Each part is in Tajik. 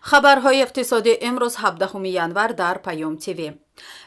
Хабарҳои иқтисодӣ имрӯз, 17 январ, дар Паём ТВ.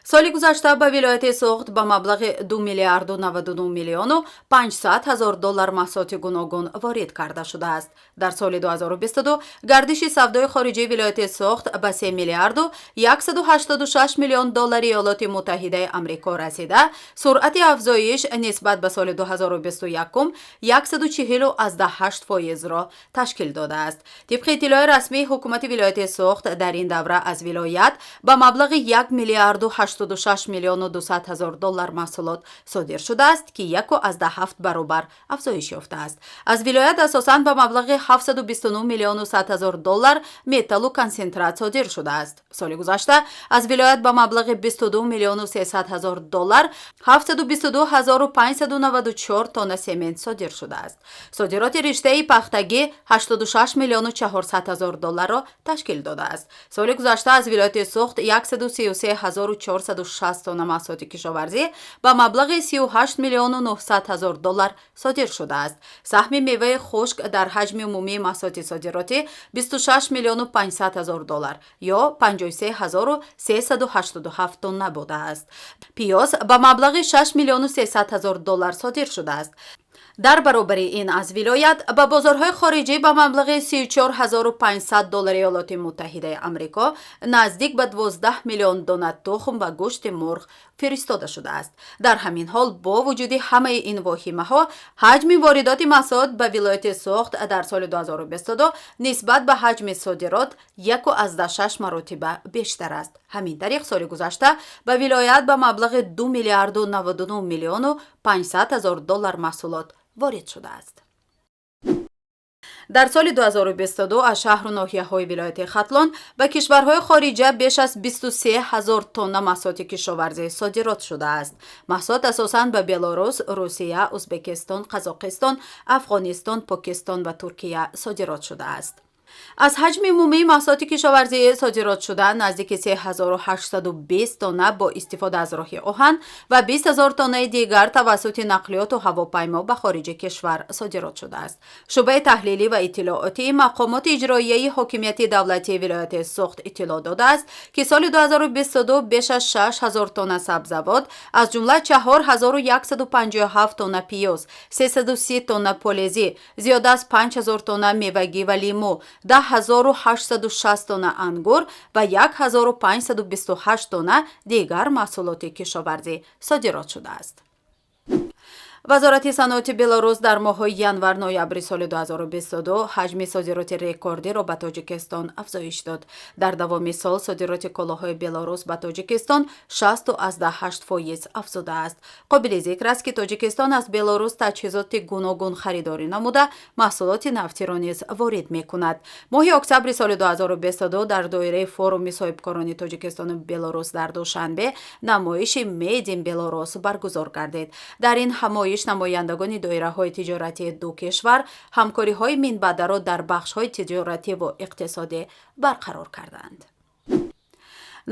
Соли гузашта ба вилояти Суғд ба маблағи 2 миллиарду 99 миллиону 500 ҳазор доллар маҳсулоти гуногун ворид карда шудааст. Дар соли 2022 гардиши савдои хориҷии вилояти Суғд ба 3 миллиарду 186 миллион доллари Иёлоти Муттаҳидаи Амрико расида, суръати афзоиш нисбат ба соли 2021 140,8 фоизро ташкил додааст. Тибқи иттилои расмии ҳукумати вилояти Суғд, дар ин давра аз вилоят ба маблағи 1 миллиарду 86 миллиону 200 ҳазор доллар маҳсулот содир шудааст, ки 1,7 баробар афзоиш ёфтааст. Аз вилоят асосан ба маблағи 729 миллиону 100 ҳазор доллар металлу консентрат содир шудааст. Соли гузашта аз вилоят ба маблағи 22 миллиону 300 ҳазор доллар 722 ҳазору 594 тонна семент содир шудааст. Содироти риштаи пахтагӣ 86 миллиону 400 ҳазор долларро ташкил додааст. Соли гузашта аз вилояти Суғд 133 ҳазору 460 тонна маҳсулоти кишоварзӣ ба маблағи 38 миллиону 900 ҳазор доллар содир шудааст. Саҳми меваи хушк дар ҳаҷми умумии маҳсулоти содиротӣ 26 миллиону 500 ҳазор доллар ё 53 ҳазору 387 тонна будааст. Пиёз ба маблағи 6 миллиону 300 ҳазор доллар содир шудааст. Дар баробари ин, аз вилоят ба бозорҳои хориҷӣ ба маблағи 34 500 доллари Иёлоти Муттаҳидаи Амрико наздик ба 12 миллион дона тухм ва гӯшти мурғ фиристода шудааст. Дар ҳамин ҳол, бо вуҷуди ҳамаи ин воҳимаҳо, ҳаҷми воридоти маҳсулот ба вилояти Суғд дар соли 2022 нисбат ба ҳаҷми содирот 1,6 маротиба бештар аст. Ҳамин тариқ, соли гузашта ба вилоят ба маблағи 2 миллиарду 99 миллиону 500 ҳазор доллар маҳсулот ворид шудааст. Дар соли 2022 аз шаҳру ноҳияҳои вилояти Хатлон ба кишварҳои хориҷа беш аз 23 ҳазор тонна маҳсулоти кишоварзӣ содирот шудааст. Маҳсулот асосан ба Белорус, Русия, Ӯзбекистон, Қазоқистон, Афғонистон, Покистон ва Туркия содирот шудааст. Аз ҳаҷми умумии маҳсулоти кишоварзии содиротшуда наздики 3820 тонна бо истифода аз роҳи оҳан ва 20 ҳазор тоннаи дигар тавассути нақлиёту ҳавопаймо ба хориҷи кишвар содирот шудааст. Шӯъбаи таҳлилӣ ва иттилоотии мақомоти иҷроияи ҳокимияти давлатии вилояти Суғд иттилоъ додааст, ки соли 2022 беш аз 6 ҳазор тонна сабзавот, аз ҷумла 4157 тонна пиёз, 330 тонна полезӣ, зиёда аз 5 ҳазор тонна мевагӣ ва лимӯ, 10 860 тонна ангур ва 1528 тонна дигар маҳсулоти кишоварзӣ содирот шудааст. Вазорати саноати Беларус дар моҳҳои январ-ноябри соли 2022 ҳаҷми содироти рекордиро ба Тоҷикистон афзоиш дод. Дар давоми сол содироти колоҳои Беларус ба Тоҷикистон 60,8% афзудааст. Қобили зикр аст, ки Тоҷикистон аз Беларус таҷҳизоти гуногун харидорӣ намуда, маҳсулоти нафтиро низ ворид мекунад. Моҳи октябри соли 2022 дар доираи форуми соҳибкорони Тоҷикистону Беларус дар Душанбе намоиши Made in Belarus баргузор гардид. Дар ин ҳамоиш намояндагони доираҳои тиҷоратии ду кишвар ҳамкориҳои минбаъдаро дар бахшҳои тиҷоративу иқтисодӣ барқарор карданд.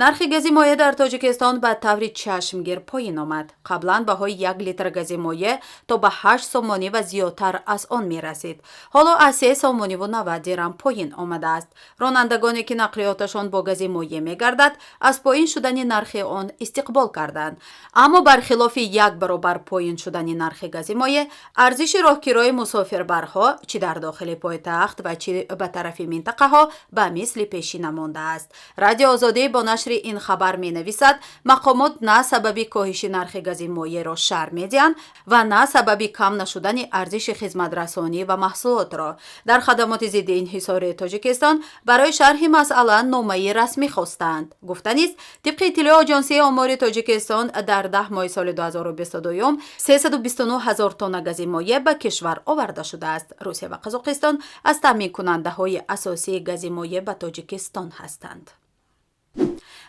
Нархи гази моеъ дар Тоҷикистон ба таври чашмгир поин омад. Қаблан баҳои 1 литр гази моеъ то ба 8 сомонӣ ва зиёдтар аз он мерасид. Ҳоло аз 3 сомониву 90 дирам поин омадааст. Ронандагоне, ки нақлиёташон бо гази моеъ мегардад, аз поин шудани нархи он истиқбол карданд. Аммо бархилофи як баробар поин шудани нархи гази моеъ, арзиши роҳкирои мусофирбарҳо, чӣ дар дохили пойтахт ва чӣ ба тарафи минтақаҳо, ба мисли пешина мондааст. Радио Озодӣ бо нашри ин хабар менависад: мақомот на сабаби коҳиши нархи гази моеъро шарҳ медиҳанд ва на сабаби кам нашудани арзиши хизматрасонӣ ва маҳсулотро. Дар хадамоти зидди инҳисории Тоҷикистон барои шарҳи масъала номаи расмӣ хостаанд. Гуфтанист, тибқи иттилои Оҷонсии омори Тоҷикистон, дар 10 моҳи соли 2022 329 ҳазор тонна гази моеъ ба кишвар оварда шудааст. Русия ва Қазоқистон аз таъминкунандаҳои асосии гази моеъ ба Тоҷикистон ҳастанд.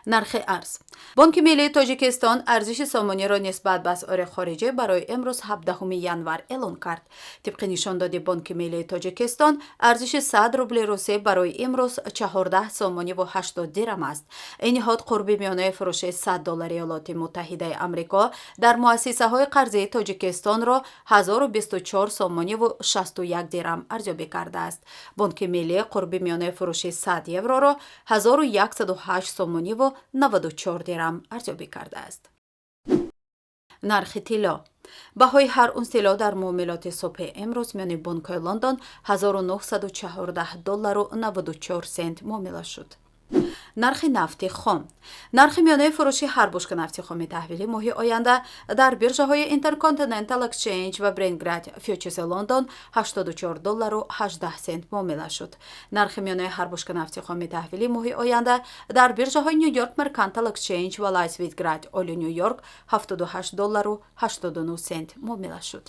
Нархи арз. Бонки миллии Тоҷикистон арзиши сомониро нисбат ба асъори хориҷӣ барои имрӯз, 17 январ, эълон кард. Тибқи нишондоди Бонки миллии Тоҷикистон, арзиши 100 рубли русӣ барои имрӯз 14 сомониву 80 дирам аст. Ин ниҳод қурби миёнаи фурӯши 100 доллари Иёлоти Муттаҳидаи Амрико дар муассисаҳои қарзии Тоҷикистонро 1024 сомониву 61 дирам арзёбӣ кардааст. Бонки миллӣ қурби миёнаи фурӯши 100 евроро 1108 сомониву 94 дирам арзёбӣ кардааст. Нархи тилло. Баҳои ҳар унс тилло дар муомилоти субҳи имрӯз миёни бонкҳои Лондон 1914 доллару 94 сент муомила шуд. Нархи нафти хом. Нархи миёнаи фурӯши ҳар бушка нафти хоми таҳвили моҳи оянда дар биржаҳои Intercontinental Exchange ва Brent Grade Futures Лондон 84 доллару 18 сент муомила шуд. Нархи миёнаи ҳар бушка нафти хоми таҳвили моҳи оянда дар биржаҳои New York Mercantile Exchange ва Light Sweet Crude Oil Нью Йорк 78 доллару 89 сент муомила шуд.